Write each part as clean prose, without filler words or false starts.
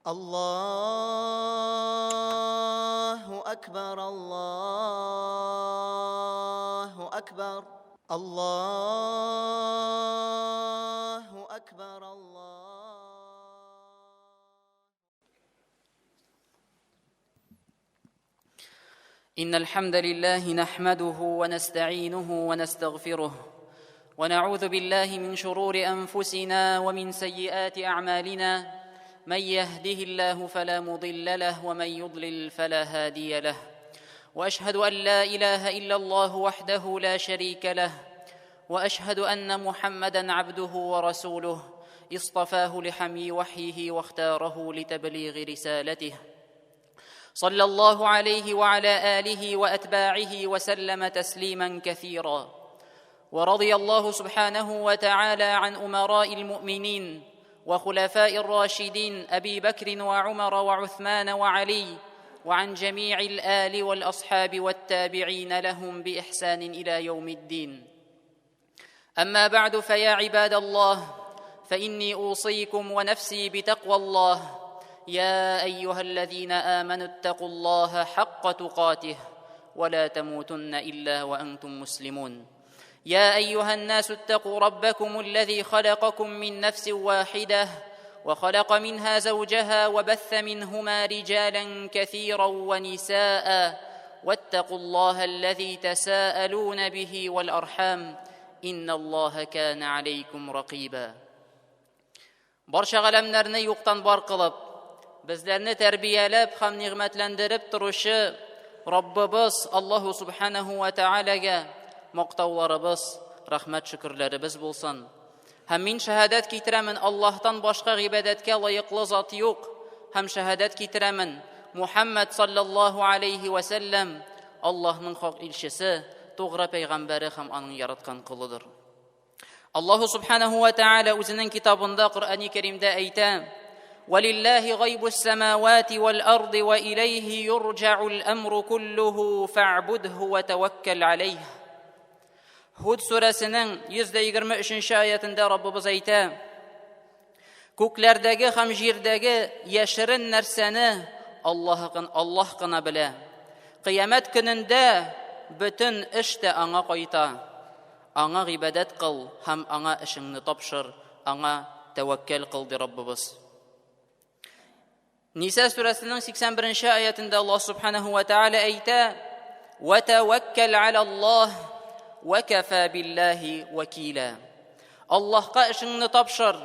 Allahu akbar, Allahu akbar, Allahu akbar, Allah. إن الحمد لله نحمده ونستعينه ونستغفره ونعوذ بالله من شرور أنفسنا ومن سيئات أعمالنا، من يهده الله فلا مضل له ومن يضلل فلا هادي له، وأشهد أن لا إله إلا الله وحده لا شريك له، وأشهد أن محمدا عبده ورسوله اصطفاه لحمي وحيه واختاره لتبليغ رسالته، صلى الله عليه وعلى آله وأتباعه وسلم تسليما كثيرا. ورضي الله سبحانه وتعالى عن أمراء المؤمنين وخلفاء الراشدين أبي بكر وعمر وعثمان وعلي، وعن جميع الآل والأصحاب والتابعين لهم بإحسان إلى يوم الدين. أما بعد، فيا عباد الله، فإني أوصيكم ونفسي بتقوى الله. يا أيها الذين آمنوا اتقوا الله حق تقاته ولا تموتن إلا وأنتم مسلمون. يا أيها الناس اتقوا ربكم الذي خلقكم من نفس واحدة وخلق منها زوجها وبث منهما رجالا كثيرا ونساء، واتقوا الله الذي تساءلون به والأرحام إن الله كان عليكم رقيبا. Барча галәмнәрне юктан бар кылып, безләрне тәрбияләп һәм нигъмәтләндереп торучы Раббыбыз Аллаһу субханаһу ва таалагә мактауларыбыз, рәхмәт шөкерләребез булсын. Һәм мин шәһадәт китерәмен, Аллаһтан башка гыйбадәткә лаеклы зат юк. Һәм шәһадәт китерәмен, Мухаммад саллаллаһу алейхи ва сәлләм Аллаһның хак илчесе, тугры пәйгамбәре һәм аның яраткан колыдыр. Аллаһу субханаһу ва тааля үзенең китабында Коръәни Кәримдә әйтә: "Валиллаһи гайбус самавати вал арди ва илейхи юрҗаул амру куллуху фа'будху ва таваккал алейх." Һуд сүрәсенең 123 аятында Раббыбыз әйтә: Күкләрдәге һәм җирдәге яшерен нәрсәне Аллаһ кына белә. Кыямәт көнендә бөтен эш тә аңа кайта. Аңа гыйбадәт кыл һәм аңа эшеңне тапшыр, аңа тәвәккәл кыл, ди Раббыбыз. Ниса сүрәсенең 81 аятында Аллаһ субханаһу ва тааля әйтә: "Ва таваккал аля Аллаһ ва кафа биллаһи вакила." Аллаһка эшеңне тапшыр,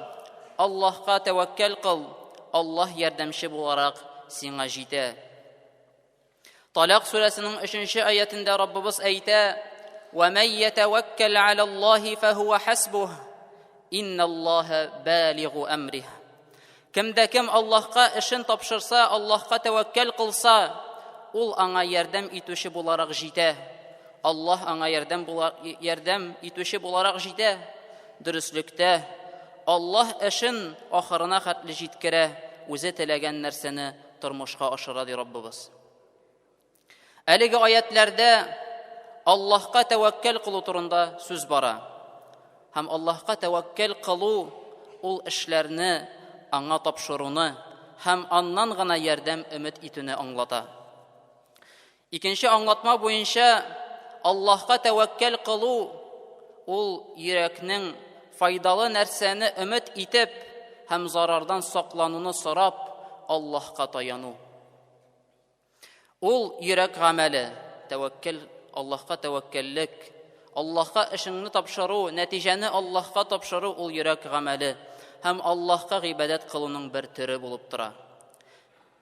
Аллаһка тәвәккәл кыл, Аллаһ ярдәмче буларак сиңа җитә. Талак сүрәсенең 3 аятында Раббыбыз әйтә: "Ва ман ятаваккал аля Аллаһи фахува хасбух. Инналлаһа балигу амрих." Кемдә кем Аллаһка эшен тапшырса, Аллаһка тәвәккәл кылса, ул аңа ярдәм итүче буларак җитә. Аллаһ аңа ярдәм була, ярдәм итүче буларак җитә. Дөреслектә, Аллаһ эшен ахырына хәтле җиткерә, үзе теләгән нәрсәне тормышка ашыра, ди Раббыбыз. Әлеге аятләрдә Аллаһка тәвәккәл кылу турында сүз бара. Һәм Аллаһка тәвәккәл кылу ул эшләрне аңа тапшыруны һәм аннан гына ярдәм өмет итүне аңлата. Икенче аңлатма буенча Аллаһка тәвәккәл кылу ул йөрәкнең файдалы нәрсәне өмет итеп һәм зарардан саклануны сорап Аллаһка таяну. Ул йөрәк гамәле, тәвәккәл, Аллаһка тәвәккәллек, Аллаһка эшеңне тапшыру, нәтиҗәне Аллаһка тапшыру ул йөрәк гамәле һәм Аллаһка гыйбадәт кылуның бер төре булып тора.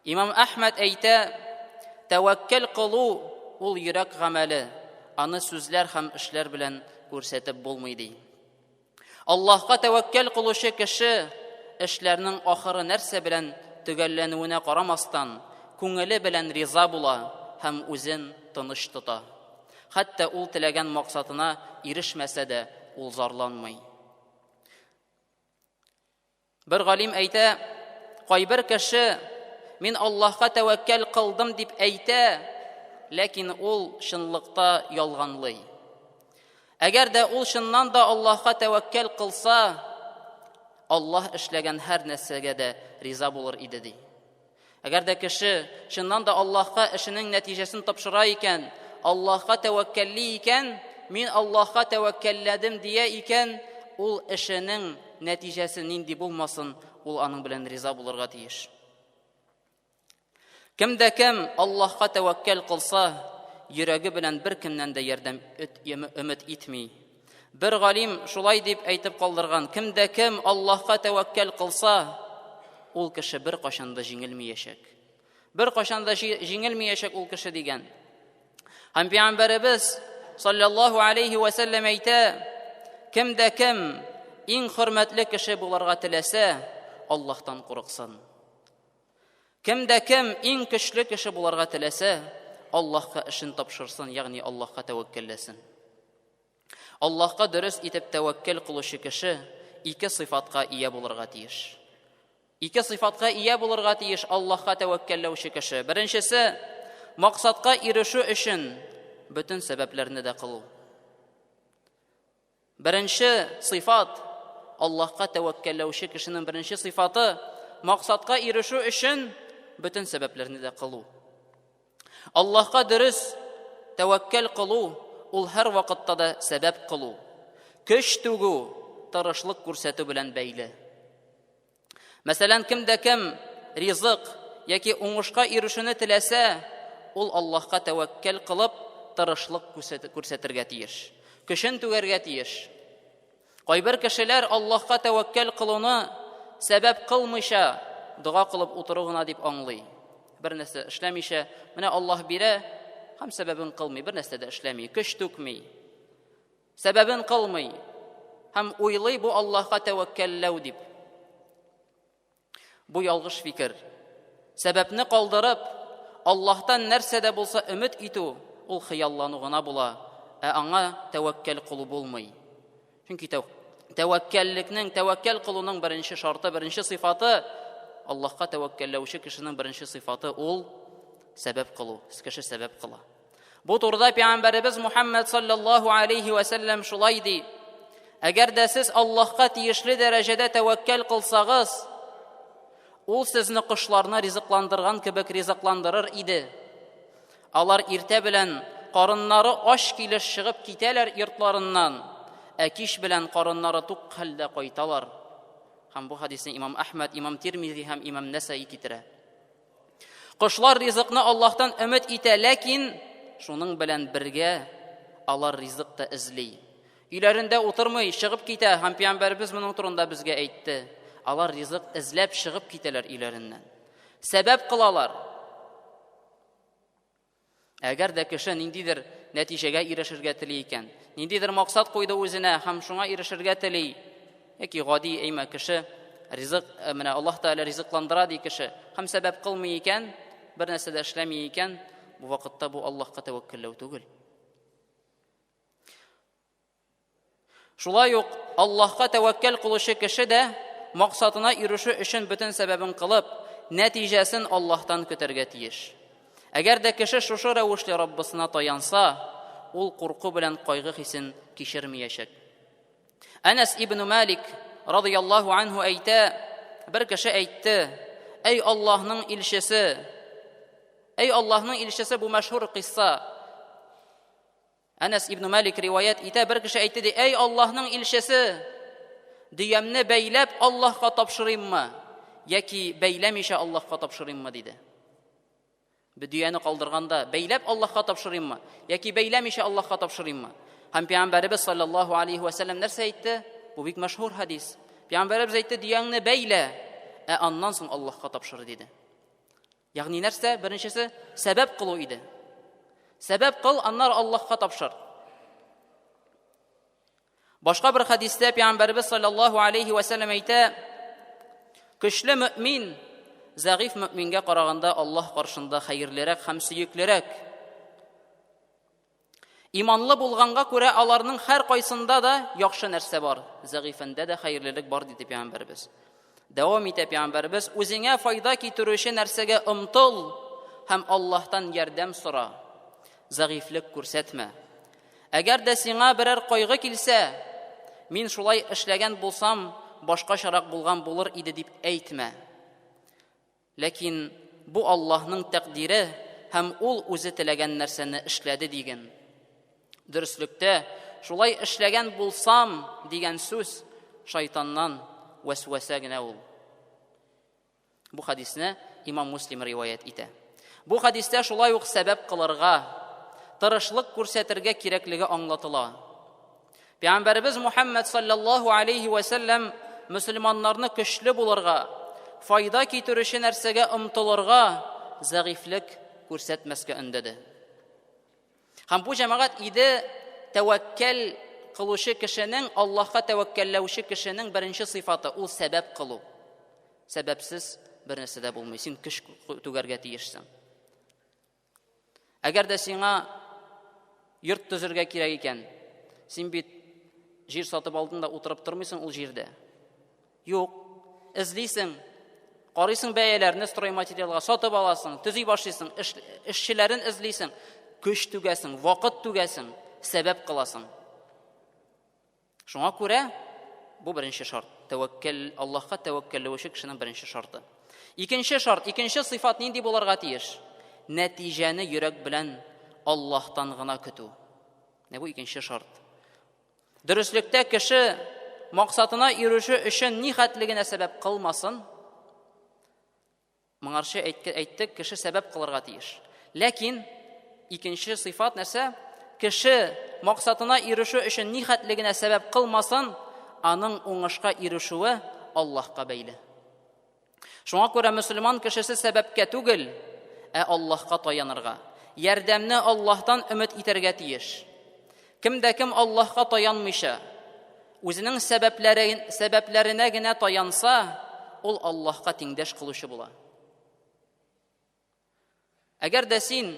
Имам Әхмәд әйтә, тәвәккәл кылу ул йөрәк гамәле, аны сүзләр һәм эшләр белән күрсәтеп булмый ди. Аллаһка тәвәккәл кылучы кеше эшләрнең ахыры нәрсә белән төгәлләнүенә карамастан, күңеле белән риза була һәм үзен тыныч тота. Хәтта ул теләгән максатына ирешмәсә дә, ул зарланмый. Бер галим әйтә, кайбер кеше мин Аллаһка тәвәккәл кылдым дип әйтә, ләкин ул чынлыкта ялганлый. Әгәр дә ул чыннан да Аллаһка тәвәккәл кылса, Аллаһ эшләгән һәр нәрсәгә дә риза булыр иде ди. Әгәр дә кеше чыннан да Аллаһка эшенең нәтиҗәсен тапшыра икән, Аллаһка тәвәккәлли икән, мин Аллаһка тәвәккәлләдем дия икән, ул эшенең нәтиҗәсе нинди булмасын, ул аның белән риза булырга тиеш. Кем дә кем Аллаһка тәвәккәл кылса, йөрәге белән беркемнән дә ярдәм өмет итми. Бер галим шулай дип әйтеп калдырган, кем дә кем Аллаһка тәвәккәл кылса, ул кеше бер кашан да җиңелмиячәк. Бер кашан да җиңелмиячәк ул кеше дигән. Һәм пәйгамбәребез саллаллаһу алейхи ва сәлләм әйтә, кем дә кем иң хөрмәтле кеше булырга теләсә, Аллаһтан курыксын. Кем дә кем иң көчле кеше булырга теләсә, Аллаһка эшен тапшырсын, ягъни Аллаһка тәвәккәлләсен. Аллаһка дөрес итеп тәвәккәл кылучы кеше ике сыйфатка ия булырга тиеш. Ике сыйфатка ия булырга тиеш Аллаһка тәвәккәлләүче кеше. Беренчесе, максатка ирешү өчен бөтен сәбәпләрне дә кылу. Беренче сыйфат, Аллаһка тәвәккәлләүче кешенең беренче сыйфаты, максатка ирешү өчен бөтен сәбәпләрне дә кылу. Аллаһка дөрес тәвәккәл кылу, ул һәр вакытта да сәбәп кылу, көч түгү, тырышлык күрсәтү белән бәйле. Мәсәлән, кем дә кем ризык яки уңышка ирешүне теләсә, ул Аллаһка тәвәккәл кылып, тырышлык күрсәтергә тиеш. Көчен түгәргә тиеш. Кайбер кешеләр Аллаһка тәвәккәл кылуны сәбәп кылмыйча дога кылып утыру гына дип аңлый. Бер нәрсә эшләмичә, менә Аллаһ бирә һәм сәбәбен кылмый, бер нәрсә дә эшләми, көч түкми. Сәбәбен кылмый һәм уйлый бу Аллаһка тәвәккәлләү дип. Бу ялгыш фикер. Сәбәпне калдырып, Аллаһтан нәрсә дә булса өмет итү, ул хыяллану гына була, ә аңа тәвәккәл кылу булмый. Чөнки тәвәккәллекнең, тәвәккәл кылуның беренче шарты, беренче сыйфаты, Аллаһка тәвәккәлләүче кешенең беренче сыйфаты ул сәбәп кылу, кеше сәбәп кыла. Бу турыда пәйгамбәребез Мухаммад саллаллаһу алейхи ва сәлләм шулай ди: Әгәр дә сез Аллаһка тиешле дәрәҗәдә тәвәккәл кылсагыз, ул сезне кошларны ризыкландырган кебек ризыкландырыр иде. Алар иртә белән карыннары ач килеш чыгып китәләр йортларыннан, ә кич белән карыннары тук хәлдә кайталар. Һәм бу хадисне имам Әхмәд, имам Тирмизи һәм имам Нәсаи китерә. Кошлар ризыкны Аллаһтан өмет итә, ләкин шуның белән бергә алар ризык та эзли. Өйләрендә утырмый, чыгып китә, һәм пәйгамбәребез моның турында безгә әйтте. Алар ризык эзләп чыгып китәләр өйләреннән. Сәбәп кылалар. Әгәр дә кеше ниндидер нәтиҗәгә ирешергә тели икән, ниндидер максат куйды үзенә һәм шуңа ирешергә тели, яки гади әймә кеше ризык, э, менә Аллаһ Тәгалә ризыкландыра ди кеше һәм сәбәп кылмый икән, бер нәрсә дә эшләми икән, бу вакытта бу Аллаһка тәвәккәлләү түгел. Шулай ук Аллаһка тәвәккәл кылучы кеше дә максатына ирешү өчен бөтен сәбәбен кылып, нәтиҗәсен Аллаһтан көтәргә тиеш. Әгәр дә кеше шушы рәвешле Раббысына таянса, ул курку белән кайгы хисен кичермиячәк. Әнәс ибн Малик радыяллаһу анһу әйтә, бер кеше әйтте: "Әй Аллаһның илчесе, әй Аллаһның илчесе, бу мәшһүр кыйсса. Әнәс ибн Малик риваять итә, бер кеше әйтте ди, әй Аллаһның илчесе, дөямне бәйләп Аллаһка тапшырыйммы, яки бәйләмичә Аллаһка тапшырыйммы, диде. Дөяне калдырганда бәйләп Аллаһка тапшырыйммы, яки бәйләмичә Аллаһка тапшырыйммы? Һәм пәйгамбәребез саллаллаһу алейхи ва сәлләм нәрсә әйтте? Бу бик мәшһүр хадис. Пәйгамбәребез әйтте, дөяңне бәйлә, ә аннан соң Аллаһка тапшыр, диде. Ягъни нәрсә? Беренчесе сәбәп кылу иде. Сәбәп кыл, аннары Аллаһка тапшыр. Башка бер хәдистә Пәйгамбәребез саллаллаһу алейхи ва сәлләм әйтә, көчле мөмин зәгыйф мөмингә караганда Аллаһ каршында хәерлерәк һәм сөеклерәк. Иманлы булганга күрә аларның һәр кайсында да яхшы нәрсә бар, зәгыйфендә дә хәерлелек бар, диде пәйгамбәребез. Дәвам итә пәйгамбәребез, үзеңә файда китерүче нәрсәгә омтыл һәм Аллаһтан ярдәм сора. Зәгыйфьлек күрсәтмә. Әгәр дә сиңа берәр кайгы килсә, мин шулай эшләгән булсам, башкачарак булган булыр иде дип әйтмә. Ләкин Бу Аллаһның тәкъдире һәм ул үзе теләгән нәрсәне эшләде диген. Дөреслектә, шулай эшләгән булсам дигән сүз шайтаннан вәсвәсә генә ул. Бу хадисне имам Муслим риваять итә. Бу хадистә шулай ук сәбәп кылырга, тырышлык күрсәтергә кирәклеге аңлатыла. Пәйгамбәребез Мухаммад саллаллаһу алейхи ва сәлләм мөселманнарны көчле булырга, файда китерүче нәрсәгә омтылырга, зәгыйфьлек күрсәтмәскә өндәде. Һәм бу җәмәгать иде тәвәккәл кылучы кешенең, Аллаһка тәвәккәлләүче кешенең беренче сыйфаты ул сәбәп кылу. Сәбәпсез бер нәрсә дә булмый. Син көч түгәргә тиешсең. Әгәр дә сиңа йорт төзергә кирәк икән, син бит җир сатып алдың да утырып тормыйсың ул җирдә. Юк. Эзлисең, карыйсың бәяләрне стройматериалга, сатып аласың, төзи башлыйсың, эш, эшчеләрен эзлисең, көч түгәсең, вакыт түгәсең, сәбәп кыласың. Шуңа күрә бу беренче шарт. Тәвәккәл Аллаһка тәвәккәлләүче кешенең беренче шарты. Икенче шарт, икенче сыйфат нинди булырга тиеш? Нәтиҗәне йөрәк белән Аллаһтан гына көтү. Менә бу икенче шарт. Дөреслектә кеше максатына ирешү өчен ни хәтле генә сәбәп кылмасын, моңарчы әйттек, кеше сәбәп кылырга тиеш. Ләкин икенче сыйфат нәрсә? Кеше максатына ирешү өчен ни хәтле генә сәбәп кылмасын, аның уңышка ирешүе Аллаһка бәйле. Шуңа күрә мөселман кешесе сәбәпкә түгел, ә Аллаһка таянырга, ярдәмне Аллаһтан өмет итәргә тиеш. Кем дә кем Аллаһка таянмыйча, үзенең сәбәпләре, сәбәпләренә генә таянса, ул Аллаһка тиңдәш кылучы була. Әгәр дә син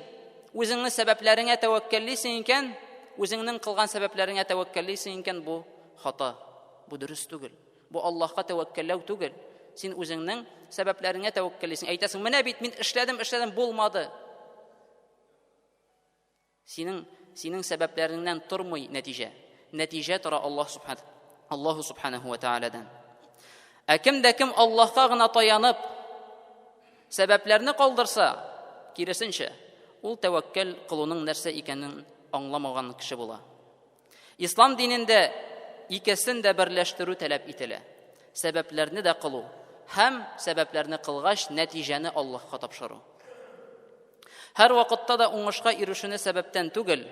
үзеңне сәбәпләреңә тәвәккәллисең икән, үзеңнең кылган сәбәпләреңә тәвәккәллисең икән, бу хата. Бу дөрес түгел. Бу Аллаһка тәвәккәлләү түгел. Син үзеңнең сәбәпләреңә тәвәккәллисең. Әйтәсең, менә бит мин эшләдем, эшләдем, булмады. Синең синең сәбәпләреңнән тормый нәтиҗә. Нәтиҗә тора Аллаһ субхан Аллаһу субханаху ва тааладан. Ә кем дә кем Аллаһка гына таянып сәбәпләрне калдырса, киресенчә, ул тәвәккәл кылуның нәрсә икәнен аңламаган кеше була. Ислам динендә икесен дә берләштерү таләп ителә. Сәбәпләрне дә кылу һәм сәбәпләрне кылгач нәтиҗәне Аллаһка тапшыру. Һәр вакытта да уңышка ирешүне сәбәптән түгел,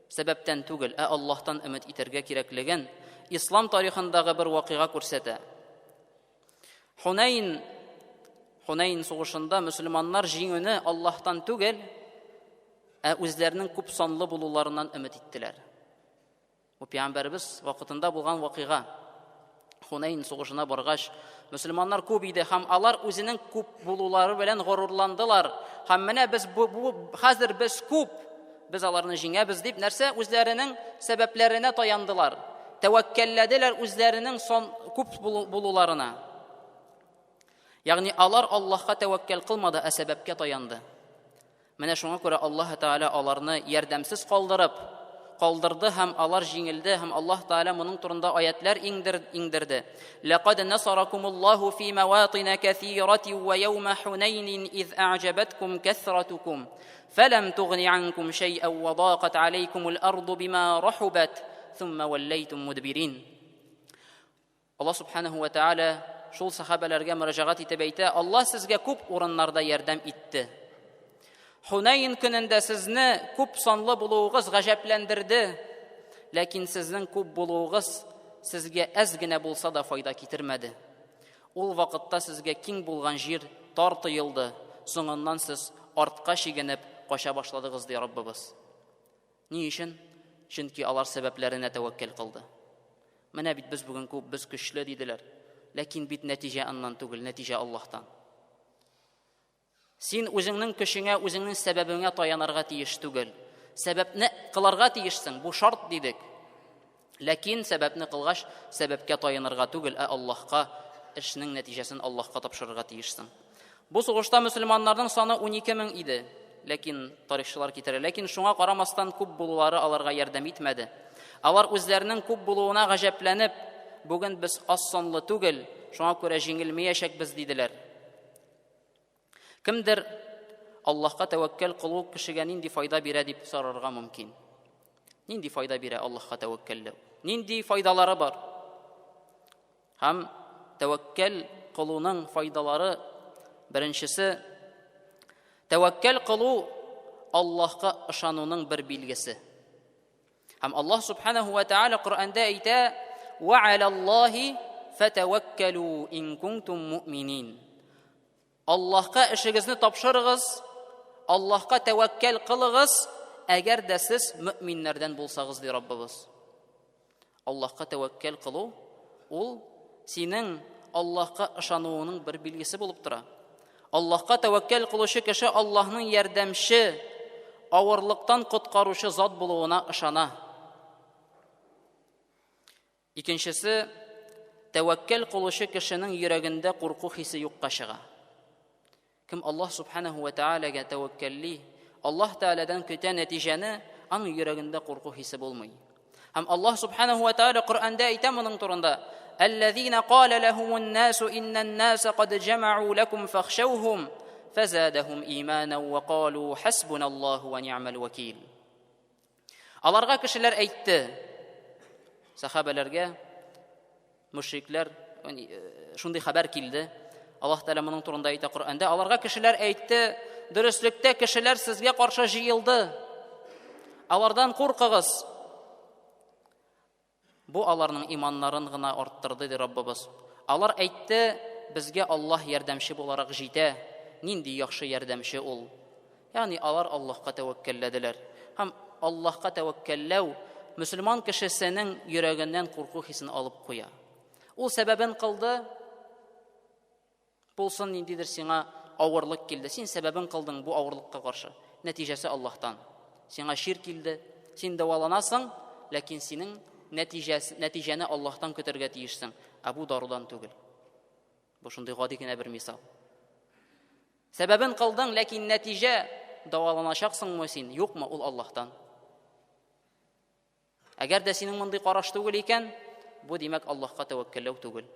сәбәптән түгел, ә Аллаһтан өмет итәргә кирәклеген ислам тарихындагы бер вакыйга күрсәтә. Хунайн Хунайн сугышында мөселманнар җиңүне Аллаһтан түгел, ә үзләренең күп санлы булуларыннан өмет иттеләр. Бу пәйгамбәребез вакытында булган вакыйга. Хунайн сугышына баргач, мөселманнар күп иде һәм алар үзенең күп булулары белән горурландылар. Һәм менә без бу, бу хәзер без күп, без аларны җиңәбез дип нәрсә үзләренең сәбәпләренә таяндылар. Тәвәккәлләделәр үзләренең сон күп булуларына. Ягъни алар Аллаһка тәвәккәл кылмады, ә сәбәпкә таянды. Менә шуңа күрә Аллаһ Тәгалә аларны ярдәмсез калдырып, калдырды һәм алар җиңелде һәм Аллаһ Тәгалә моның турында аятләр иңдер, иңдерде. Ләкад насаракумуллаһу фи маватина кәсирати ва яума хунайнин из а'җабаткум кәсратукум фәләм тугни анкум шәйән ва дакат алейкумул арду бима рахубат thumma валлайтум мудбирин. Алла Субханаху ва Тааля шул сахабәләргә мөрәҗәгать итеп әйтә, Алла сезгә күп урыннарда ярдәм итте. Хунайн көнендә сезне күп санлы булуыгыз гаҗәпләндерде, ләкин сезнең күп булуыгыз сезгә әз генә булса да файда китермәде. Ул вакытта сезгә киң булган җир тар тоелды, соңыннан сез артка чигенеп кача башладыгыз, ди Раббыбыз. Ни өчен? Чөнки алар сәбәпләренә тәвәккәл кылды. Менә бит без бүген күп, без көчле, диделәр. Ләкин бит нәтиҗә аннан түгел, нәтиҗә Аллаһтан. Син үзеңнең көчеңә, үзеңнең сәбәбеңә таянырга тиеш түгел. Сәбәпне кыларга тиешсең, бу шарт дидек. Ләкин сәбәпне кылгач, сәбәпкә таянырга түгел, ә Аллаһка эшнең нәтиҗәсен Аллаһка тапшырырга тиешсең. Бу сугышта мөселманнарның саны 12 мең иде, ләкин тарихчылар китерә. Ләкин шуңа карамастан күп булулары аларга ярдәм итмәде. Алар үзләренең күп булуына гаҗәпләнеп, бүген без аз санлы түгел, шуңа күрә җиңелмәячәкбез диделәр. Кемдер Аллаһка тәвәккәл кылу кешегә нинди файда бирә дип сорарга мөмкин. Нинди файда бирә Аллаһка тәвәккәлләү? Нинди файдалары бар? Һәм тәвәккәл кылуның файдалары беренчесе тәвәккәл кылу Аллаһка ышануның бер билгесе. Һәм Аллаһ субханаху ва тааля Коръәндә әйтә: "Ва алаллаһи фатаваккалу ин кунтум муъминин." Аллаһка эшегезне тапшырыгыз, Аллаһка тәвәккәл кылыгыз, әгәр дә сез мөэминнәрдән булсагыз, ди Раббыбыз. Аллаһка тәвәккәл кылу ул синең Аллаһка ышануыңның бер билгесе булып тора. Аллаһка тәвәккәл кылучы кеше Аллаһның ярдәмче, авырлыктан коткаручы зат булуына ышана. Икенчесе, тәвәккәл кылучы кешенең йөрәгендә курку хисе юкка чыга. Кем Аллаһ субханаһу ва таалагә тәвәккәлли, Аллаһ Тәгаләдән көтә нәтиҗәне, аның йөрәгендә курку хисе булмый. Һәм Аллаһ субханаһу ва тааля Коръәндә әйтә моның турында: "Аллазина кала лахумун насу иннан наса кад җамау лакум фахшаухум фазадахум имана ва калу хасбуналлаһу ва ни'мал вакил." Аларга кешеләр әйтте, сахабәләргә, мөшрикләр, э, шундый хәбәр килде. Аллаһ Тәгалә моның турында әйтә Коръәндә. Аларга кешеләр әйтте, дөреслектә кешеләр сезгә каршы җыелды. Алардан куркыгыз. Бу аларның иманнарын гына арттырды, ди Раббыбыз. Алар әйтте, безгә Аллаһ ярдәмче буларак җитә. Нинди яхшы ярдәмче ул. Ягъни алар Аллаһка тәвәккәлләделәр. Һәм Аллаһка тәвәккәлләү мөселман кешесенең йөрәгеннән курку хисен алып куя. Ул сәбәбен кылды, Булсын ниндидер сиңа авырлык килде, син сәбәбен кылдың бу авырлыкка каршы. Нәтиҗәсе Аллаһтан. Сиңа чир килде, син дәваланасың, ләкин синең нәтиҗәсе, нәтиҗәне Аллаһтан көтәргә тиешсең, ә бу дарудан түгел. Бу шундый гади генә бер мисал. Сәбәбен кылдың, ләкин нәтиҗә дәваланачаксыңмы син, юкмы, ул Аллаһтан. Әгәр дә синең мондый караш түгел икән, бу димәк Аллаһка тәвәккәлләү түгел.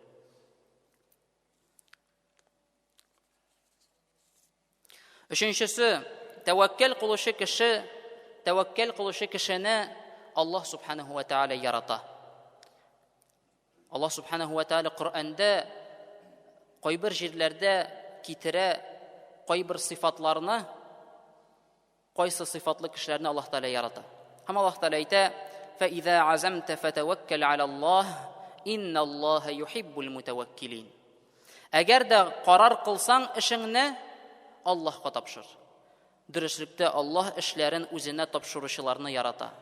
Өченчесе, тәвәккәл кылучы кеше, тәвәккәл кылучы кешене Аллаһ субханаһу ва тааля ярата. Аллаһ субханаһу ва тааля Коръәндә кайбер җирләрдә китерә кайбер сыйфатларны, Кайсы сыйфатлы кешеләрне Аллаһ Тәгалә ярата? Һәм Аллаһ Тәгалә әйтә: "Фәиза азамта фатаваккал алаллаһ, инналлаһа юхиббул мутаваккилин." Әгәр дә карар кылсаң эшеңне, Аллаһка тапшыр. Дөреслектә Аллаһ эшләрен үзенә тапшыручыларны ярата.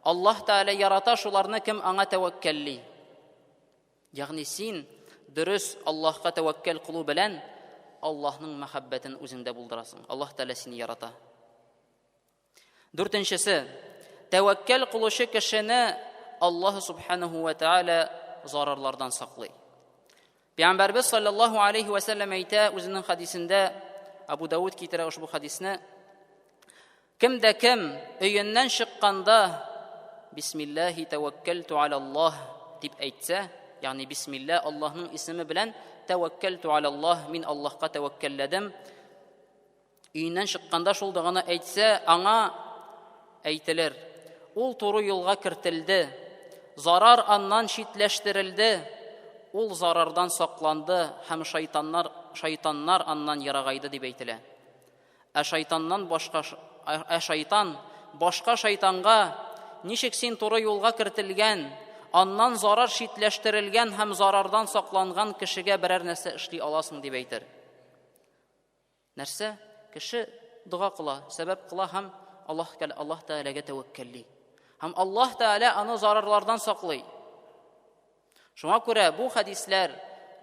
Аллаһ Тәгалә ярата шуларны, кем аңа тәвәккәлли. Ягъни син дөрес Аллаһка тәвәккәл кылу белән Аллаһның мәхәббәтен үзеңдә булдырасың. Аллаһ Тәгалә сине ярата. Дүртенчесе, тәвәккәл кылучы кешене Аллаһ субханаху ва тааля зарарлардан саклый. Пәйгамбәрбез саллаллаһу алейхи ва сәлләм әйтә үзенең хадисендә, Абу Дауд китерә ошбу хадисне, Кем дә кем өеннән чыкканда Бисмиллаһи тәвәккәлту алаллаһ дип әйтсә, ягъни бисмилла Аллаһның исеме белән тәвәккәлту алаллаһ, мин Аллаһка тәвәккәлләдем. Өеннән чыкканда шул доганы әйтсә, аңа әйтелер: Ул туры юлга кертелде, зарар аннан читләштерелде, ул зарардан сакланды һәм шайтаннар шайтаннар аннан ерагайды дип әйтелә. Ә шайтаннан башка ә шайтан башка шайтанга ничек син туры юлга кертелгән, аннан зарар читләштерелгән һәм зарардан сакланган кешегә берәр нәрсә эшли аласың дип әйтер. Нәрсә? Кеше дога кыла, сәбәп кыла һәм Аллаһ Аллаһ Тәгаләгә тәвәккәлли. Һәм Аллаһ Тәгалә аны зарарлардан саклый. Шуңа күрә бу хәдисләр,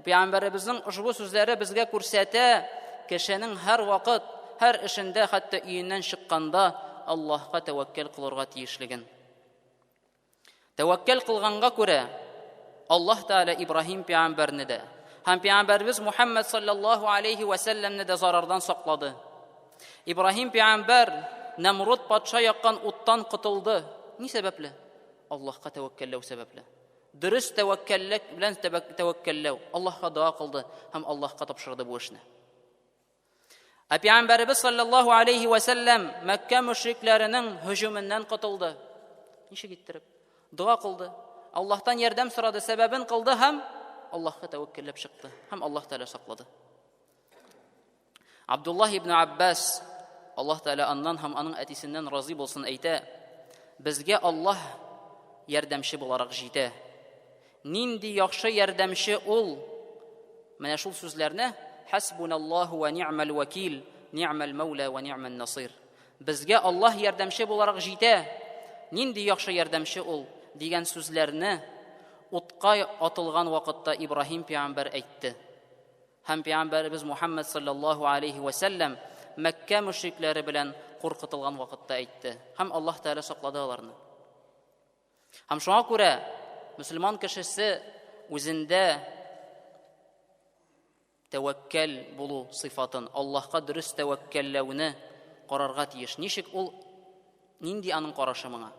пәйгамбәребезнең ошбу сүзләре безгә күрсәтә, кешенең һәр вакыт, һәр эшендә, хәтта өеннән чыкканда Аллаһка тәвәккәл кылырга тиешлеген. Тәвәккәл кылганга күрә Аллаһ Тәгалә Ибраһим пәйгамбәрне дә һәм пәйгамбәребез Мухаммад саллаллаһу алейхи ва сәлләмне дә зарардан саклады. Ибраһим пәйгамбәр Нәмруд патша яккан уттан котылды. Ни сәбәпле? Аллаһка тәвәккәлләү сәбәпле. Дөрес тәвәккәллек белән тәвәккәлләү. Аллаһка дога кылды һәм Аллаһка тапшырды бу эшне. Ә пәйгамбәребез саллаллаһу алейхи ва сәлләм Мәккә мөшрикләренең һөҗүменнән котылды. Ничек иттереп? Дога кылды. Аллаһтан ярдәм сорады, сәбәбен кылды һәм Аллаһка тәвәккәлләп чыкты. Һәм Аллаһ Тәгалә саклады. Абдуллаһ ибн Аббас, Аллаһ Тәгалә аннан һәм аның әтисеннән разый булсын, әйтә: Безгә Аллаһ ярдәмче буларак җитә. Нинди яхшы ярдәмче ул! Менә шул сүзләрне Хәсбуналлаһу ва ни'мал вакил, ни'мал маула ва ни'ман насир. Безгә Аллаһ ярдәмче буларак җитә. Нинди яхшы ярдәмче ул дигән сүзләрне утка атылган вакытта Ибраһим пәйгамбәр әйтте. Һәм пәйгамбәребез Мухаммад саллаллаһу алейхи ва сәлләм Мәккә мөшрикләре белән куркытылган вакытта әйтте. Һәм Аллаһ Тәгалә саклады аларны. Һәм шуңа күрә мөселман кешесе үзендә тәвәккәл булу сыйфатын, Аллаһка дөрес тәвәккәлләүне карарга тиеш. Ничек ул, нинди аның карашы моңа?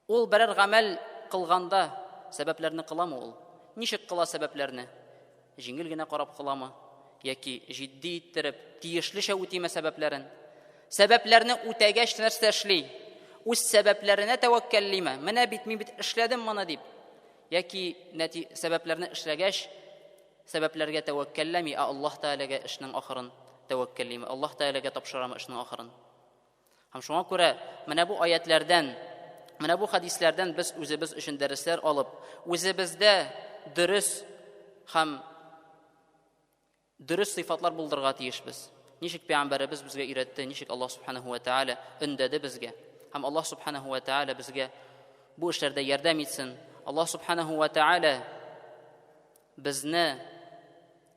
Ул берәр гамәл кылганда сәбәпләрне кыламы ул? Ничек кыла сәбәпләрне? Җиңел генә карап кыламы? Яки җитди иттереп, тиешлечә үтиме сәбәпләрен? Сәбәпләрне үтәгәч нәрсә эшли? Үз сәбәпләренә тәвәккәллиме? Менә бит мин бит эшләдем моны дип. Яки нәти сәбәпләрне эшләгәч, сәбәпләргә тәвәккәлләми, ә Аллаһ Тәгаләгә эшнең ахырын тәвәккәллиме? Аллаһ Тәгаләгә тапшырамы эшнең ахырын? Һәм шуңа күрә менә бу аятләрдән, менә бу хәдисләрдән без үзебез өчен дәресләр алып, үзебездә дөрес һәм дөрес сыйфатлар булдырырга тиешбез. Ничек пәйгамбәребез безгә өйрәтте, ничек Аллаһ субханаһу ва тааля өндәде безгә. Һәм Аллаһ субханаһу ва тааля безгә бу эшләрдә ярдәм итсен. Аллаһ субханаһу ва тааля безне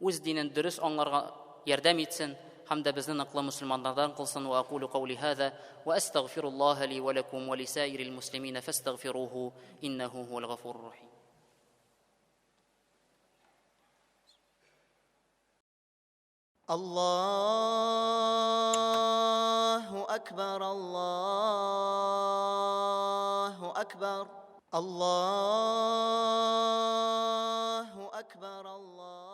үз динен дөрес аңларга ярдәм итсен һәм дә безне ныклы мөселманнардан кылсын. Ва акулу каули хаза ва астагфируллаһа ли ва лакум ва лисаирил муслимина фастагфируху иннаху хувал гафурур рахим. Аллаһу акбар, Аллаһу акбар, Аллаһу акбар, Аллаһу.